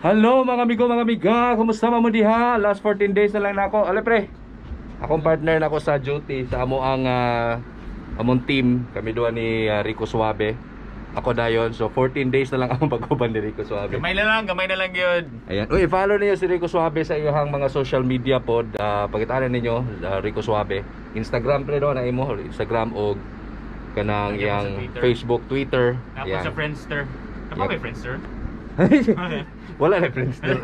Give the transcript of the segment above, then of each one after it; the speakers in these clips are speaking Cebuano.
Hello mga amigo, mga amiga, kumusta man mo diha? Last 14 days na lang nako. Ale pre. Akong partner nako sa duty sa amo ang among team, kami duha ni Rico Suave. Ako dayon. So 14 days na lang akong pag-uban ni Rico Suave. Gamay na lang yun. Ayan. Uy, follow niyo si Rico Suave sa iyang mga social media pod. Pagkitaan ninyo Rico Suave. Instagram pre do na imo, Instagram og kanang Lagyan mo sa iyang Twitter. Facebook, Twitter. Tapos Ayan. sa Friendster. Ako Yep. may Friendster? Wala na Friendster.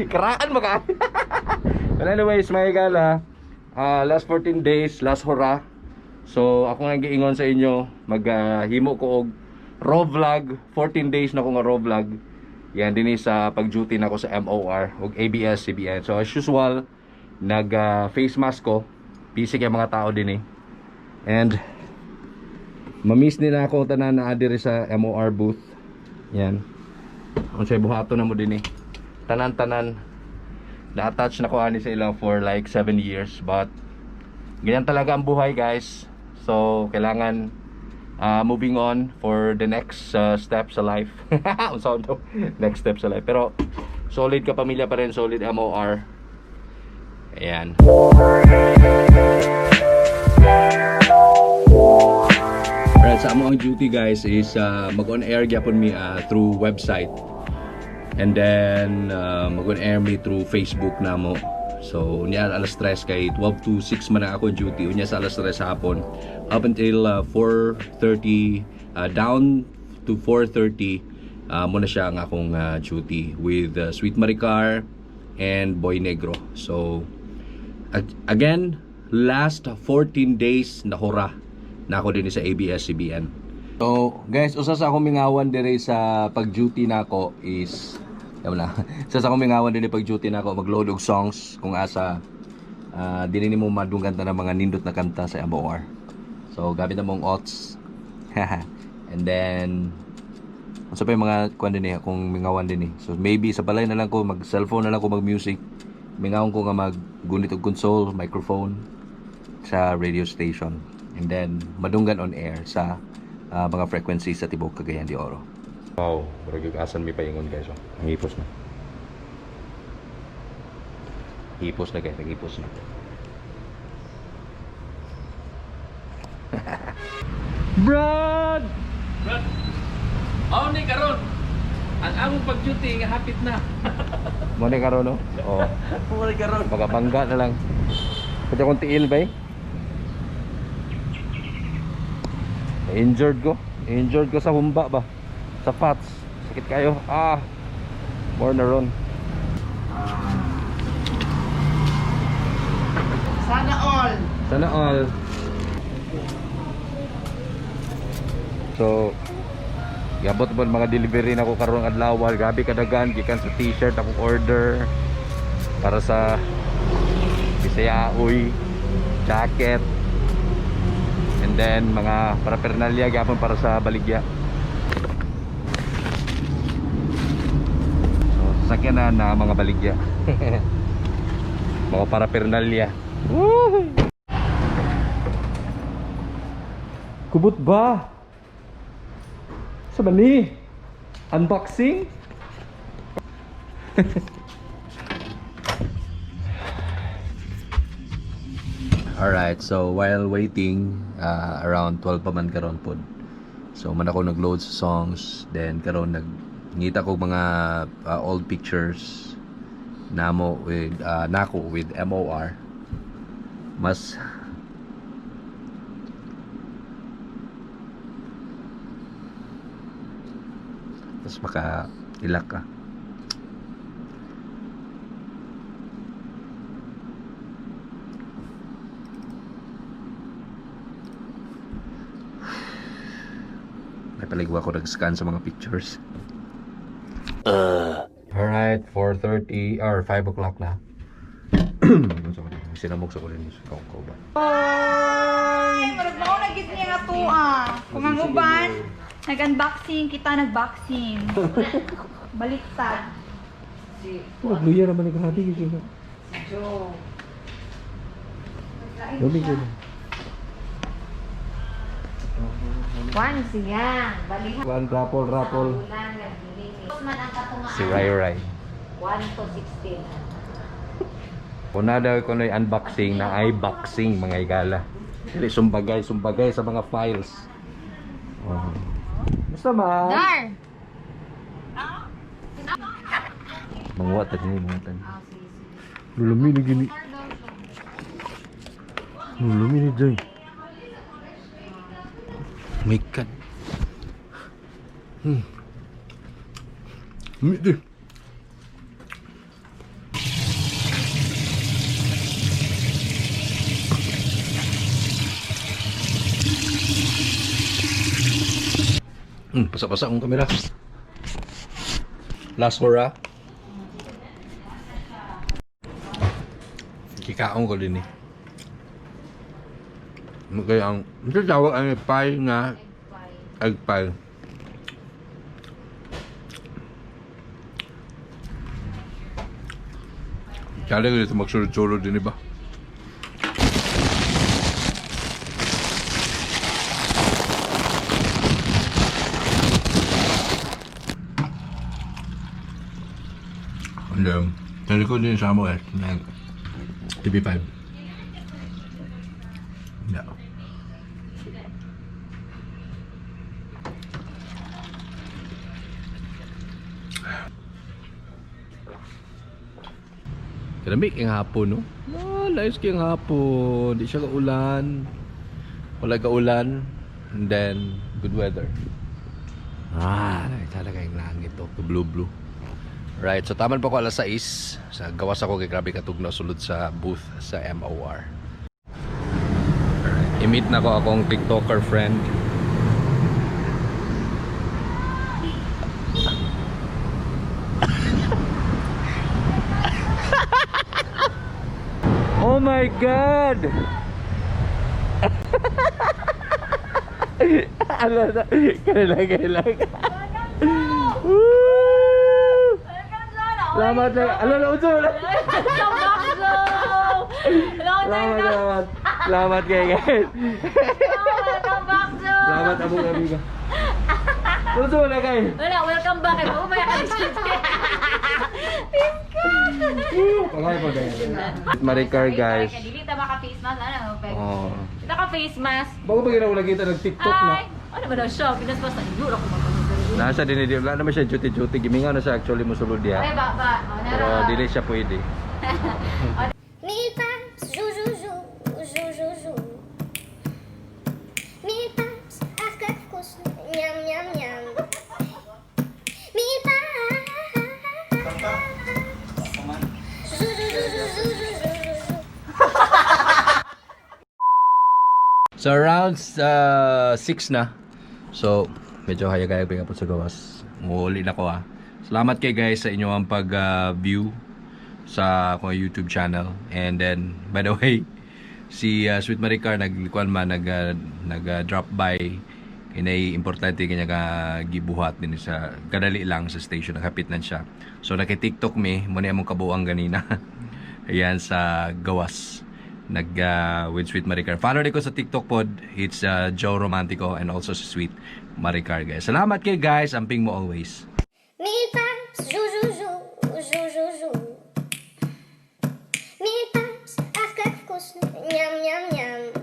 Karaan mo ka. Well, anyways, mga higala, last 14 days, last hora. So, ako nga giingon sa inyo, maghimo ko og raw vlog, 14 days na ko nga raw vlog. Yan dinhi sa pag-duty na ko sa MOR ug ABS-CBN. So, as usual, nag face mask ko. Busy kay mga tao dinhi. And mamiss nila ako tanan na diri sa MOR booth. Yan. Unsay buhaton na mo dinhi. Tanan-tanan na-attach na ko ani sa ilang for like 7 years, but ganyan talaga ang buhay, guys. So kailangan moving on for the next step sa life. Unsa to? Next step sa life. Pero solid ka pamilya pa rin, solid MOR. Ayan. Alright, sa amo ang duty, guys, is mag-on air gyapon mi through website. And then mag-on air mi through Facebook namo. So unya alas 3 kay 12 to 6 man ang ako duty. Unya sa alas 3 sa hapon up until 4:30, down to 4:30 mo na siya ang akong duty with Sweet Maricar and Boy Negro. So again, last 14 days na hora na ako din sa ABS-CBN. So, guys, usa sa akong mingawan dire sa pag-duty nako is yun na. Usa sa akong mingawan dire pag-duty nako mag-load og songs kung asa dili nimo madunggan ta ng mga nindot na kanta sa MOR. So, gamit na mong ots. And then unsa pa yung mga kuan din eh, akong mingawan din eh. So maybe sa balay na lang ko mag cellphone na lang ko mag music. Mingawan ko nga mag gunit og console, microphone sa radio station. And then madunggan on air sa mga frequencies sa tibuok Cagayan de Oro. Wow, murag yung asan mi paingon, guys. Oh. Ang hipos na. Hipos na, guys, naghipos na. Brad! Brad, mao ni karon. Ang among pag-duty nga hapit na. Mo ni karon, no? Oh. Mao ni karon. Magabangga na lang. Pwede akong tiil ba eh? Injured ko. Injured ko sa humba ba? Sa fats. Sakit kayo. Ah. More na ron. Sana all. Sana all. So, gabot ba mga delivery na ko karong adlaw, grabe kadagan gikan sa t-shirt akong order para sa Bisaya uy, jacket, and then mga paraphernalia gyapon para sa baligya. So, sasakyan na na mga baligya. Mga paraphernalia. Woo! Kubot ba? Sa bali? Unboxing? Alright, so while waiting, around 12 pa man karon pod. So man ako nag-load sa songs, then karon nag ngita ko mga old pictures namo with nako with MOR. Mas Tapos maka ilak ka. May paligwa ko nag-scan sa mga pictures. Alright, 4:30 or 5 o'clock na. Sinamok sa kulin sa kaw ba? Ay, murag mao na gid niya nga tuwa. Kung ang uban, nag-unboxing kita, nag-boxing. Baliktad. Magluya naman ni grabe gyud. Dumi gyud. Juan siya. Balihan. One raffle raffle. Ulan, naglinis. Man ang katungaan. Si Rai Rai. 1 to 16. Kung na daw ko na unboxing na i-boxing mga igala. Dili sumbagay, sumbagay sa mga files. Oh. Basta ma. Dar! Manguha ta ni manguha ta ni. Lulumi ni gini. Lulumi ni Joy. My God. Mi di. Pasa-pasa akong kamera. Last hurrah. Kikaon ko din eh. Ano kaya ang... Ito tawag ang pie nga egg pie. Kaya ko dito magsulod-sulod din iba. And sa likod din sa amo eh, ng TV5. Yeah. Kalamig ang hapon, no? Ah, layos kayong hapon. Di siya kaulan. Wala kaulan. And then, good weather. Ah, talaga yung langit, oh. Blue, blue. Right, so taman pa ko alas 6. Sa gawas ako kay grabe katugnaw sulod sa booth sa MOR. Alright, i-meet na ko akong TikToker friend. Oh my God! Ano na? Kailan, kailan. Woo! Salamat na. Ano na, uso? Salamat, salamat. Salamat kay guys. Welcome back, Joe! Salamat among amiga. Uso na kay. Wala, welcome back. Ay, umaya ka Pagay pa guys. Maricar guys. Dili ta maka-face mask. Ano, peg? Oh. Naka-face mask. Bago pa ginawa kita nag-TikTok na. Ay, ano ba daw siya? Pinas pa sa inyo. Ako magpapagaling. Nasa din hindi wala naman siya duty-duty. Gimingaw na siya actually mosulod Ay, diha. ba, ba. Oh, Pero dili siya pwede. Mille paps, jou, jou, jou, jou, jou, jou. Mille paps, ach, как вкусно, ням-ням-ням. Mille paps, jou, jou, jou, jou, jou, jou, jou, jou. So around 6 na. So medyo hayag-hayag pa po sa gawas. Muuli na ko ah. Salamat kay guys sa inyong pag-view sa akong YouTube channel. And then by the way, si Sweet Maricar nagkuan man nag nag drop by kinay importante kanya ka gibuhat din sa kadali lang sa station nakapit na siya. So naki-TikTok mi mo ni among kabuang ganina. Ayan sa gawas nag with Sweet Maricar. Follow din ko sa TikTok pod. It's Joe Romantico and also sa Sweet Maricar guys. Salamat kay guys. Amping mo always. Mille paps, jou, jou, jou, jou, jou, jou. Mille paps, ach, как вкусно, ням-ням-ням.